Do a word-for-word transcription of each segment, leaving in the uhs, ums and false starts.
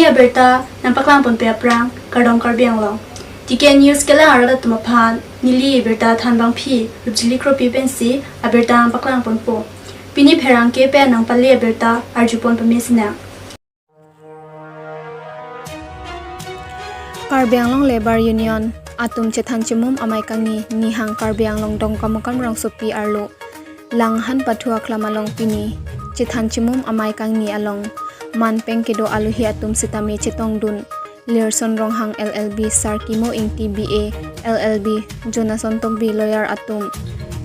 Abirta nangpaklang ponpe aphrang, kardom Karbi Anglong. T K News kelang arat atum aphan neli abirta thanbangpi Rupjili Kropi pensi abirta nangpaklang ponpo. Pini pherangke pen nangpale abirta arjupon pame sinang. Karbi Anglong Labour Union atum chethan chimum amei kangni nihang Karbi Anglong Dongkamukam rongsopi arlo Langhan Pathu Aklam along pini chethan chimum amei kangni along manpeng kedo aluhi atum sitame chetongdun. Lirson Ronghang L L B, Sarkimo Ingti B A, L L B, Jonason Tokbi lawyer atum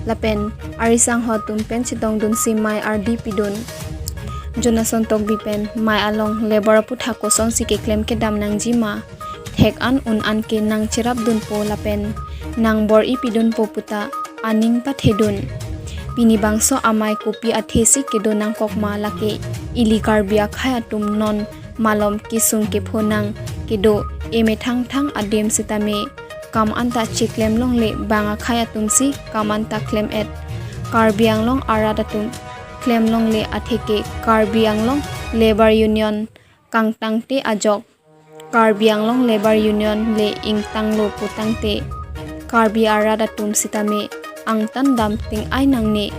lapen arisangho atum pen chetongdunsi mei ardi pidun. Jonason Tokbi pen mei along labour aputhak kosonsi keklem kedam nangjima, thek an un an ke nangcherapdunpo lapen nangbor-i pidunpo puta aning pathedun. Pini bangso amei kopi athesi kedo nangkokma, lake ili Karbi akhei atum non malom kesung kepho nang kedo, emethang thang adim sitame kam anta cheklem longle, bang akhei atumsi kam anta klem-et. Karbi Anglong arat atum klem longle atheke Karbi Anglong Labour Union kangtangte ajok Karbi Anglong Labour Union le ingtanglo putangte Karbi arat atum sitame angtan dam ting-ai nangne.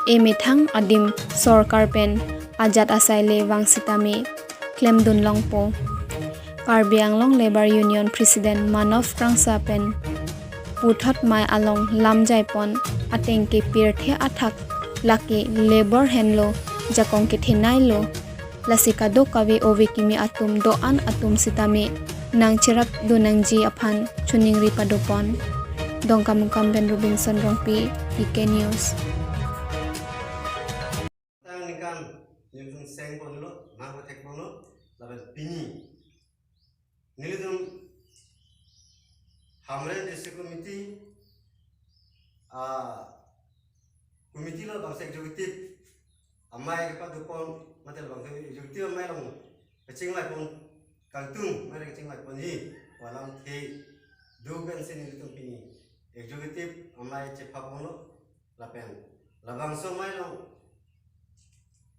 Emethang adim sorkar pen ajat asai le vang sitame klemdun longpo. Karbi Anglong Labour Union President Manov Krangsa pen puthot mei along lam jaipon ateng ke pirthe athak lake labour henlo, jakong kethenei lo. Lasi kadokave ove kimi atum do-an atum sitame nangcherapdun nangji aphan choningri padopon. Dongkamukam pen Robinson Rongpi, T K News. Tang ningkan nelitum seng ponlo, mang pathek ponlo, lapen pini nelitum Hamren District Committee, ah, committee lo bangso executive amei kepadopon, mate labangso executive amei along kachingvaipon, kangtung amei kachingvaipon hi, walang the do pensi nelitum pini executive amei chephaponlo, lapen labangso amei along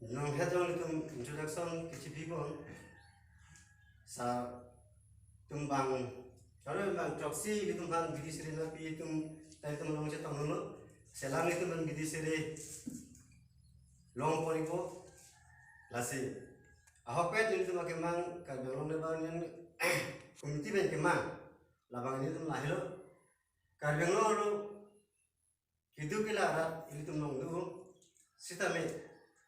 nanghet jong nelitum introduction kechipipon. Sir atum bang, karo bang throksi nelitum aphan bidi siri nangpi atum, ta nelitum along chetongdunlo. Selang nelitum aphan bidi siri longpon-ikpo. Lasi ahokpet nelitum akemang, Karbi Anglong Labour Union Committee pen kemang, labang nelitum lahelo. Karbi Anglong arlo keduk kela arat ilitum along do, sitame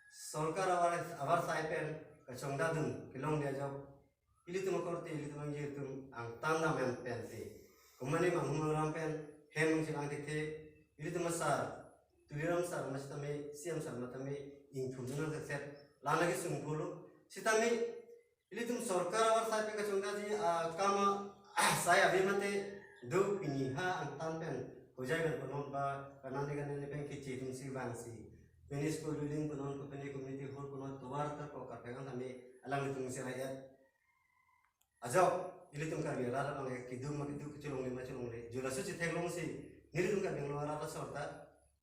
sorkar avar, avarsai pen kachongdadun kelongle ajok ilitum akorte, ilitum angjir atum angtan dam-en pen te, komane manghumang ram pen hem nangchelang thekthe, ilitum asar Tuliram sir ma sitame, C M sir ma tame ingthum nang sekset lana kesung pulo. Sitame ilitum sorkar avarsai pen kachongdadji akam asai ave mate do, pini ha angtan pen hojai pen ponot ba kanani kanani pen keche atumsi vangsi, pini school building ponot, pini community hall ponot, tovar ta ko karpet an tame alanglitumsi rai-et. Ajok ilitum Karbi arat abang keduk ma keduk, kecholongle ma cholongle, jo laso chetheklongsi nelitum Karbi Anglong arat asor ta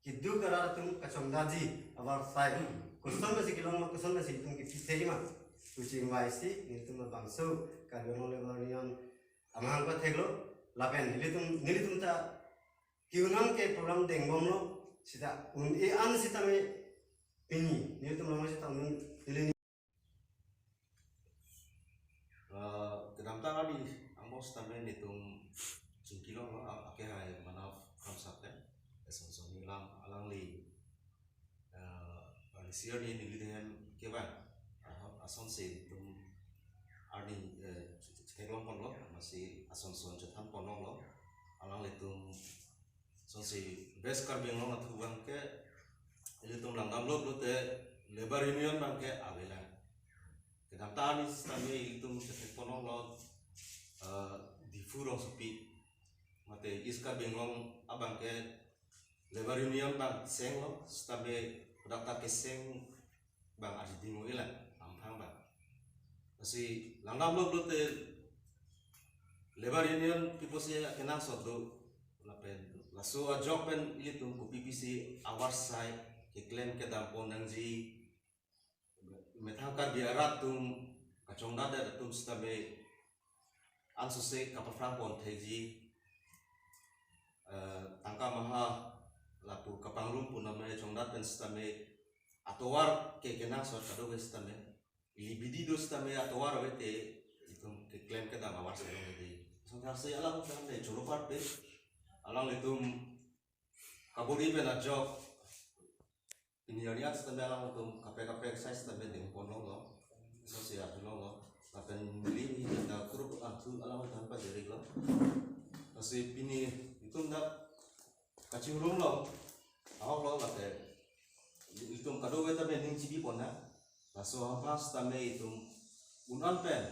keduk arat atum kachongdadji avarsai koson pensi kelong ma, koson pensi itum kepithek ma, kuching vaisi nelitum labangso Karbi Anglong Labour Union amahang patheklo. Lapen nelitum, nelitum ta ke-un an ke program dengbomlo, sita un-e an sitame pini nelitum along chetongdun, neli Ah, kedamtang arni angbong sitame nelitum chingkilonglo, ah, akehai Manov Kramsa pen, Asonson Ninglam alangli, ah, arnisi arni neli ahem kevang, ah, asonsi nelitum arni, eh, chetheklongponlo, amatsi asonson chethanponlonglo, alanglitum asonsi West Karbi Anglong athu abang ke ilitum langdamlo pulote Labour Union abang ke avelang. Kedamtang arni sitame ilitum chethekponlonglo, eh, Diphu rongsopi mate East Karbi Anglong abang ke Labour Union abang senglo, sitame dak ta keseng abang arjiding-o-elang, amphang abang. Lasi langdamlo pulote Labour Union pi pusi akenangsot do, lapen laso ajok pen ilitum kopi pisi avarsai keklem kedampon nangji, methang Karbi arat atum chongdat atum sitame ansose kapaphrang pon thekji, eh, tangka maha lapu kapangrum pu namai chongdat pen sitame atovar ke kenangsot kadokave sitame ili bidi do sitame atovar ave te itum keklem kedam avarsai longle dei. Songtharsi alangtum ta choro parpe, alanglitum kabodi pen ajok pini arni an sitame alangtum kaprek kaprek asai sitame deng pon longlo. Sose atu longlo. Lapen neli ta kurup atu alangtum pajiriklo. Lasi pini itum dak kachingrum lo, ahok lo, lapen itum kadokave tame ning chibi pon na. Laso hamphang sitame itum un-an pen,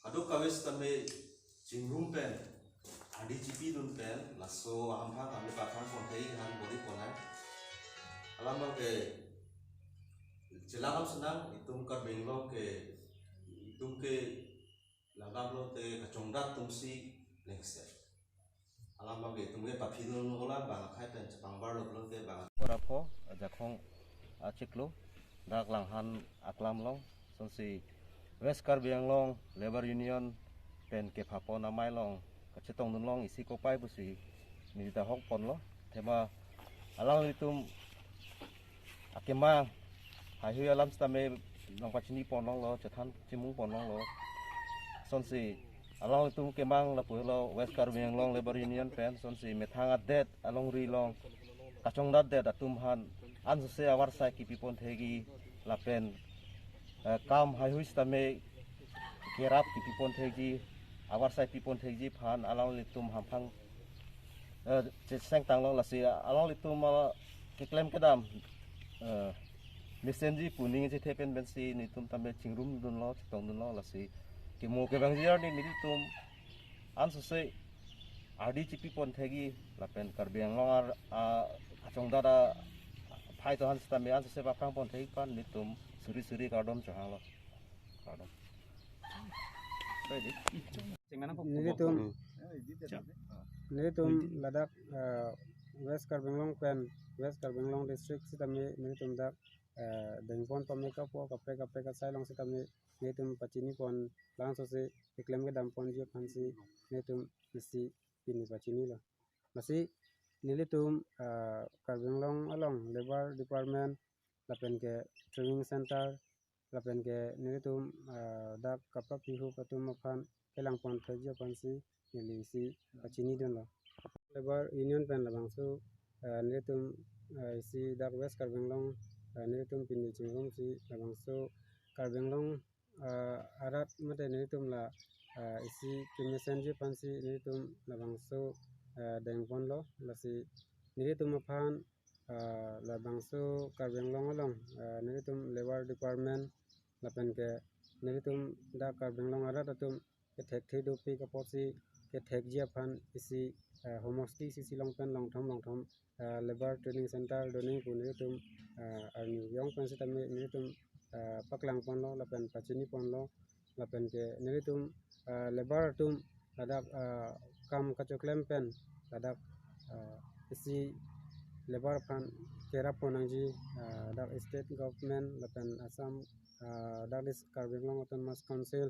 kadokave sitame chingrum pen, adi chipidun pen, laso hamphang kami pathan pon thei han bodi pon na. Alam abang ke chelang ap senang, itum Karbi Anglong ke, itum ke lagam lote kachongdat atum si lengset. Alam abang ke itum ke paphidun ola bang akhai pen chepangbar lo pulote bang. Ora pho, ajakhong achiklo, dak Langhan aklam along, sonsi West Karbi Anglong Labour Union pen kephapon amei along kachetongdun long isi kopai pusi neli ta hok ponlo. Athema alanglitum akemang haihui alam sitame nangpachini pon longlo, chethan chimung pon longlo. Sonsi alanglitum kemang lapu lo West Karbi Anglong Labour Union pen, sonsi methang adet alongri along kachongdatdet atum aphan ansose avarsai kipi pon thekji lapen, eh, kam haihui sitame kerap kipi pon thekji, avarsai pi pon thekji aphan alanglitum hamphang, eh, cheseng tanglo. Lasi alanglitum, ah, keklem kedam, eh, mesenji pu ning chethe pen pensi nelitum tame chingrumdunlo, chetongdunlo. Lasi kemo kevangji arni nelitum ansose adi chipi pon thekji lapen Karbi Anglong ar, ah, kachongdat aphai atum aphan sitame ansose paphrang pon thekji aphan nelitum suri suri kardom chohanglo. Kardom. Nelitum, nelitum ladak, eh, West Karbi Anglong pen, West Karbi Anglong district sitame nelitum dak, eh, dengpon pame kapo kaprek kaprek asai along sitame nelitum pachini pon, langsose keklem kedam ponji aphansi nelitum isi pini pachinilo. Lasi nelitum, eh, Karbi Anglong along Labour Department lapen ke training center lapen ke nelitum, ah, dak kaprek pihu atum aphan kelang pon thekji aphansi neli isi pachinidunlo. Labour Union pen labangso, ah, nelitum, ah, isi dak West Karbi Anglong, ah, nelitum pini chingrumsi labangso Karbi Anglong, ah, arat mate nelitum la, ah, isi kemesenji aphansi nelitum labangso, ah, dengponlo. Lasi nelitum aphan, ah, labangso Karbi Anglong along, ah, nelitum Labour Department lapen ke nelitum dak Karbi Anglong arat atum kethekthe dopik apotsi kethekji aphan isi, ah, homosti isi isi along pen longthom longthom, ah, Labour Training Center doning pu nelitum, ah, arni yong pen sitame nelitum, ah, paklang ponlo lapen pachini ponlo. Lapen ke nelitum, ah, labour atum ladak, ah, kam kachoklem pen ladak, ah, isi labour aphan kerap pon nangji, ah, dak state government lapen Assam, ah, dak dis Karbi Anglong Autonomous Council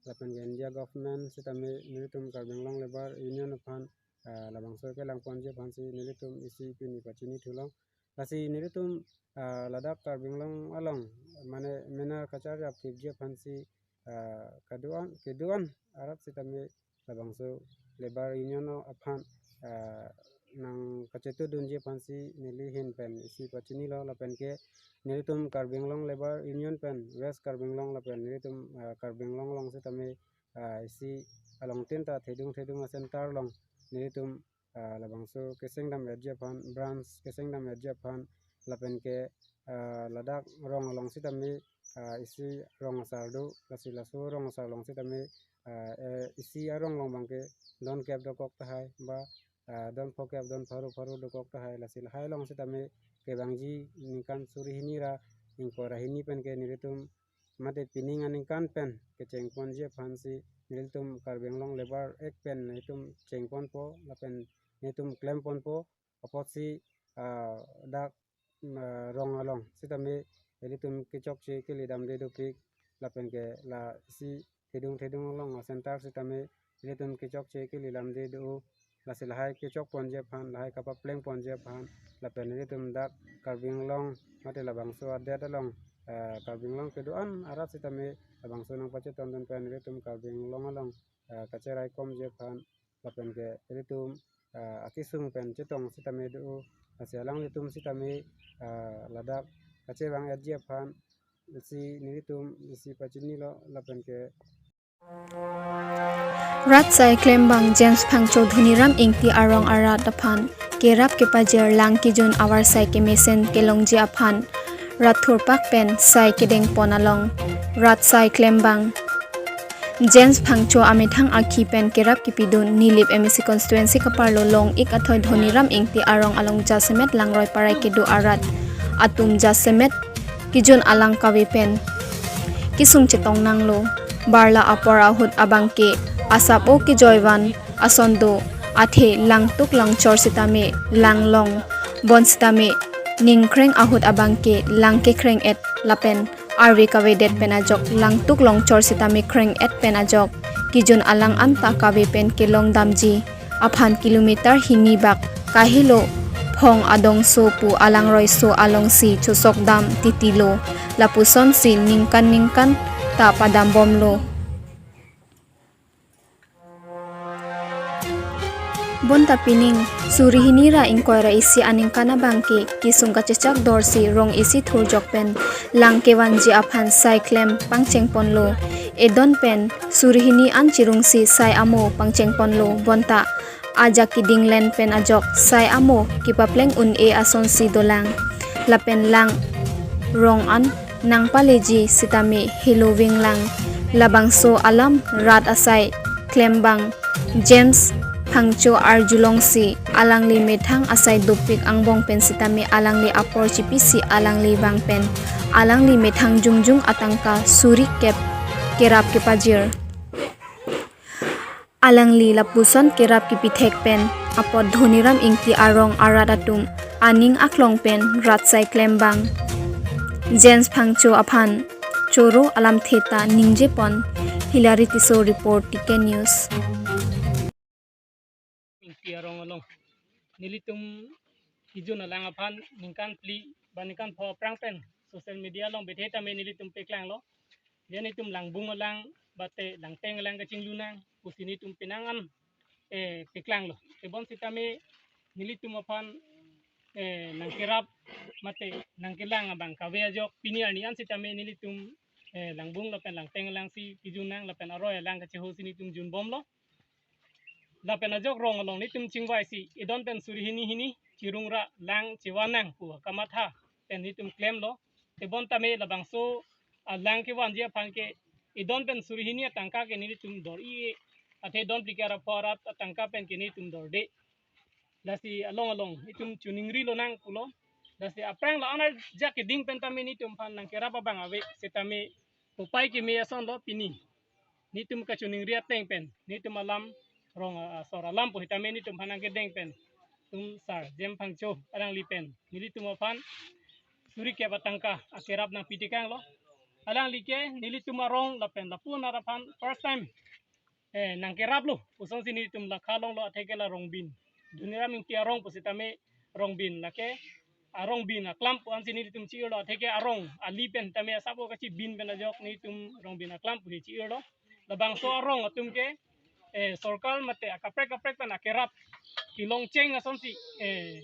lapen ke India government sitame nelitum Karbi Anglong Labour Union aphan, ah, labangso kelang ponji aphansi nelitum isi pini pachini thulo. Lasi nelitum, ah, ladak Karbi Anglong along mane mena kacharjap thipji aphansi, ah, kedo-an kedo-an arat sitame labangso Labour Union aphan, ah, nangkachetudunji aphansi neli ahin pen isi pachinilo. Lapen ke nelitum Karbi Anglong Labour Union pen West Karbi Anglong lapen nelitum, ah, Karbi Anglong along sitame, ah, isi along tinta thedung thedung a-center along nelitum, ah, labangso keseng dam-etji aphan, branch keseng dam-etji aphan lapen ke, ah, ladak rong along sitame, ah, isi rong asar do, lasi laso rong asar along sitame, ah, eh, isi arong along abang ke don kep dokok tahai ba, ah, don phokep don pharo pharo dokok tahai. Lasi lahai along sitame kevangji ningkan suri hini ra ingkoi ra hini pen ke nelitum mate pining aningkan pen kecheng ponji aphansi nelitum Karbi Anglong Labour Act pen nelitum cheng ponpo lapen nelitum klem ponpo apotsi, ah, dak, mm, ah, rong along sitame nelitum kechokche kele damde dopik, lapen ke lasi thedung thedung along a-center sitame ilitum kechokche kili lamde do, lasi lahai kechok ponji aphan, lahai kapapleng ponji aphan, lapen ilitum dak Karbi Anglong mate labangso adet along, eh, Karbi Anglong kedo-an arat sitame labangso nangpachetondun pen ilitum Karbi Anglong along, eh, kacheraikomji aphan, lapen ke ilitum, eh, akesung pen chetong sitame do, lasi alanglitum sitame, eh, ladak kachevang-etji aphan si nelitum isi pachinilo, lapen ke Rat sai klembang James Phangcho Dhoniram Ingti arong arat aphan kerap kepajir lang kejun avarsai kemesen kelongji aphan rat thurpak pen sai kedengpon along rat sai klembang James Phangcho amethang akhi pen kerap kepidun Nilip M A C constituency kaparlo long-ik athoi Dhoniram Ingti arong along jasemet langroi parai kedo arat atum jasemet kejun alang kave pen kesung chetong nanglo. Barla apor ahut abangke asap-o kejoivan ason do, athe langtuk longchor sitame langlong, bonsitame ningkreng ahut abangke lang kekreng-et lapen arve kavedet pen ajok langtuk longchor sitame kreng-et pen ajok kejun alang anta kave pen kelong damji aphan kilometer hini bak kahelo phong adongso pu alangroiso alongsi chosok dam titilo, lapusonsi ningkan ningkan ta padambomlo. Bonta pining suri hini ra ingkoi ra isi aningkan abangke kesung kachechak dorsi rong isi thurjok pen lang kevanji aphan sai klem pangchengponlo. Edon pen suri hini an chirungsi sai amo pangchengponlo, bonta ajak kedinglen pen ajok sai amo kepapleng un-e asonsi dolang. Lapen lang rong an nangpaleji sitame heloving lang. Labangso alam rat asai klembang James Phangcho arjulongsi alangli methang asai dopik angbong pen sitame alangli apor chipisi alangli bang pen alangli methang jongjong atangka suri kep kerap kepajir. Alangli lapuson kerap kepithek pen apot Dhoniram Ingti arong arat atum aning aklong pen rat sai klembang James Phangcho aphan choro alamthe ta ningjepon. Hilary Tisso report, T K News. Ingti arong along nelitum kejun alang aphan ningkan phli ba ningkan pho aphrang pen social media along bethe tame nelitum peklanglo. Dia nelitum langbung alang bate langteng alang kachinglunang pusi nelitum penang an, eh, peklanglo. Tebon sitame nelitum aphan, eh, nangkerap mate nangkelang abang kave ajok pini arni an sitame nelitum, eh, langbung lapen langteng alangsi kejun nang lapen aroi alang kachehosi nelitum junbomlo. Lapen ajok rong along nelitum chingvaisi edon pen suri hini hini chirung ra lang chevan nang pu kamatha pen nelitum klemlo. Tebon tame labangso alang kevanji aphan ke edon pen suri hini atangka ke nelitum dor-i-e, athe don phlikep ra pho arat atangka pen ke nelitum dorde. Lasi along along nelitum choningri lonang pulo. Lasi aphrang la-an ajak keding pen tame nelitum aphan nangkerap abang ave sitame upai keme asonlo pini. Nelitum kachoningri ateng pen nelitum alam rong, ah, asor alam pu sitame nelitum aphan nangkedeng pen tum Sar James Phangcho alangli pen nelitum aphan suri kep atangka akerap nangpitekanglo. Alangli ke nelitum arong lapen lapu arat aphan first time, eh, nangkeraplo. Pusonsi nelitum lakha longlo, athe ke la Rongbin. Dhoniram Ingti arong pusitame Rongbin, lake arongbin aklam pu ansi nelitum chi-irlo, athe ke arong ali pen tame asap-o kachibin pen ajok nelitum Rongbin aklam pu hi chi-irlo. Labangso arong atum ke, eh, sorkar mate akaprek kaprek pen akerap kelongcheng asonsi, eh,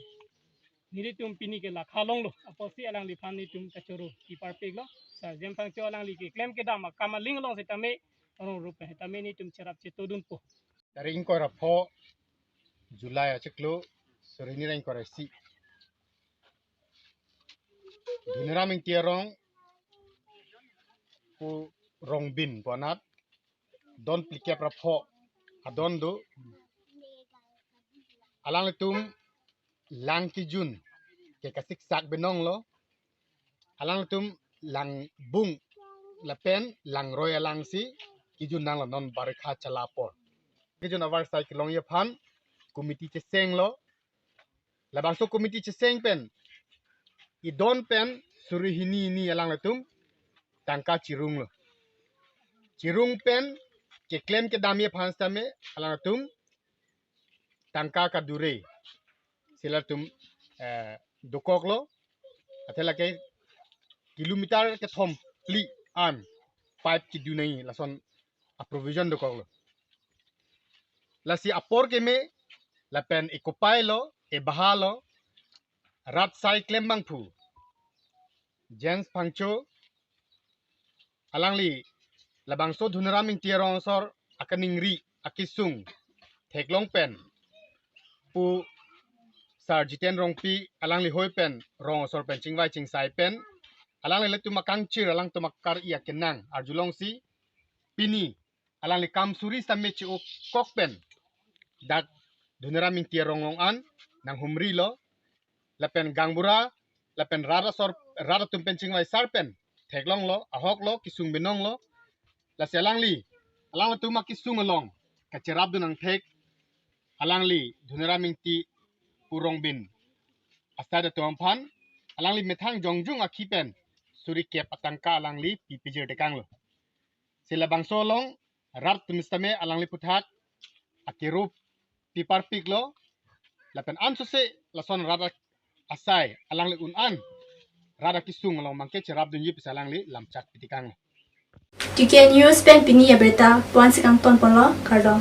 nelitum pini ke lakha longlo. Apotsi alangliphan nelitum kachoro kiparpiklo. Sar James Phangcho alangli keklem kedam akam aling along sitame arong rup sitame nelitum cherap chetodunpo. Tarik ingkoi ra pho July achiklo suri hini ra ingkoi ra isi. Dhoniram Ingti arong pu Rongbin pu anat don phlikep ra pho adon do. Alanglitum lang kejun ke kasiksak binonglo. Alanglitum langbung lapen langroi alangsi kejun nanglo non barikha chala apor. Kejun avarsai kelongji aphan committee chesenglo. Labangso committee cheseng pen edon pen suri hini hini alanglitum tangka chirunglo. Chirung pen keklem kedamji aphan sitame alangtum tangka kadure si latum eh, dokoklo. Athe lake kilometer kethom phli an pipe kedun nangji lason a provision dokoklo. Lasi apor keme lapen ekopai lo, ebaha lo, rat asai klembangphu James Phangcho, alangli labangso Dhoniram Ingti arong asor akaningri akesung theklong pen pu Sar Jiten Rongpi alangli hoi pen rong asor pen chingvai chingsai pen alangli latum akangchir alangtum akar-i akenang arjulongsi pini alangli kam suri sitame chi-o kok pen dak Dhoniram Ingti arong along an nanghumrilo. Lapen gangbura lapen rat asor, rat atum pen chingvai sar pen theklonglo, ahoklo, kesung binonglo. Lasi alangli, alangtum akesung along kacherapdun nangthek alangli Dhoniram Ingti pu Rongbin asai atum aphan alangli methang jongjung akhi pen suri kep atangka alangli pi pijir tekanglo. Si labangso along rat atum sitame alangli aphuthak akerup piparpiklo, lapen ansose lason rat asai alangli un-an rat akesung along abangke cherapdunji pusi alangli lamchak pitekanglo. T K N News pen pini abirta puan si kangton ponlo, kardom.